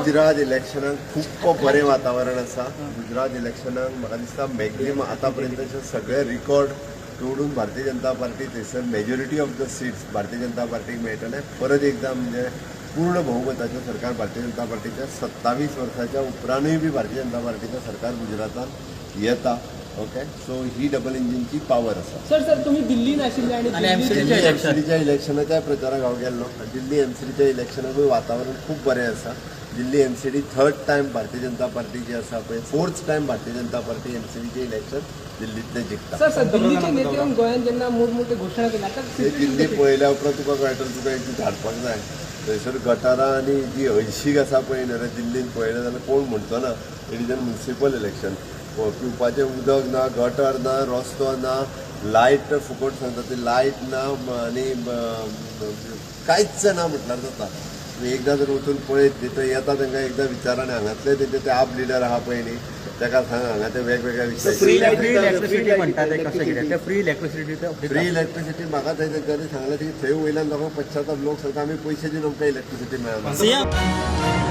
गुजरात इलेक्शनाक खूब बरें वातावरण आसा. गुजरात इलेक्शनाक म्हाका दिसता मॅक्झिमम आतां पर्यंतचे सगळे रिकॉर्ड तोडून भारतीय जनता पार्टी थंयसर majority of the seats Bharatiya Janata पार्टीक मेळटले. परत एकदां म्हणजे पूर्ण बहुमताचें सरकार भारतीय जनता पार्टीच्या, 27 वर्साच्या उपरांतूय बी भारतीय जनता पार्टीचें सरकार गुजरातान येता. ओके, सो ही डबल इंजिनची पावर आसा. सर, सर, तुम्ही दिल्लीन आशिल्ले आणि आणि दिल्ली- MCD दिल्ली एमसीडीच्या इलेक्शनाच्या प्रचाराक हांव गेल्लो. दिल्ली एमसीडीच्या इलेक्शनाकूय वातावरण खूब बरें आसा. दिल्ली MCD third time Bharatiya Janata party जी आसा पळय, fourth time Bharatiya Janata party एमसीडीचे election दिल्लींतलें जिखता. Sir, sir, दिल्लीचे नेते येऊन गोंयांत जेन्ना मोठमोठे घोशणा केल्या, आता ते दिल्ली पळयल्या उपरांत तुका कळटलें, तुका एक धाडपाक जाय. थंयसर गटारां आनी जी हळशीक आसा पळय न्ही रे दिल्लीन, पळयलें जाल्यार कोण म्हणचो ना it is an municipal election. पिवपाचें उदक ना, गटर ना, रस्तो ना, लायट तर फुकट सांगता ती लायट ना आनी कांयच ना म्हटल्यार जाता. तुमी एकदां जर वचून पळयत न्ही, थंय येता तांकां एकदां विचारा. आनी हांगातले तेंचे ते आप लिडर आहा पळय न्ही, ताका सांग हांगा ते वेगवेगळ्या विशयाचेर. फ्री इलेक्ट्रिसिटी म्हणटा ते कशें कितें ते फ्री इलेक्ट्रिसिटी? फ्री इलेक्ट्रिसिटी म्हाका थंय तेंच्यांनी सांगलें की थंय वयल्यान लोकांक पश्चाताप. लोक सांगता, आमी पयशे दिवन आमकां इलेक्ट्रिसिटी मेळना. सीएम.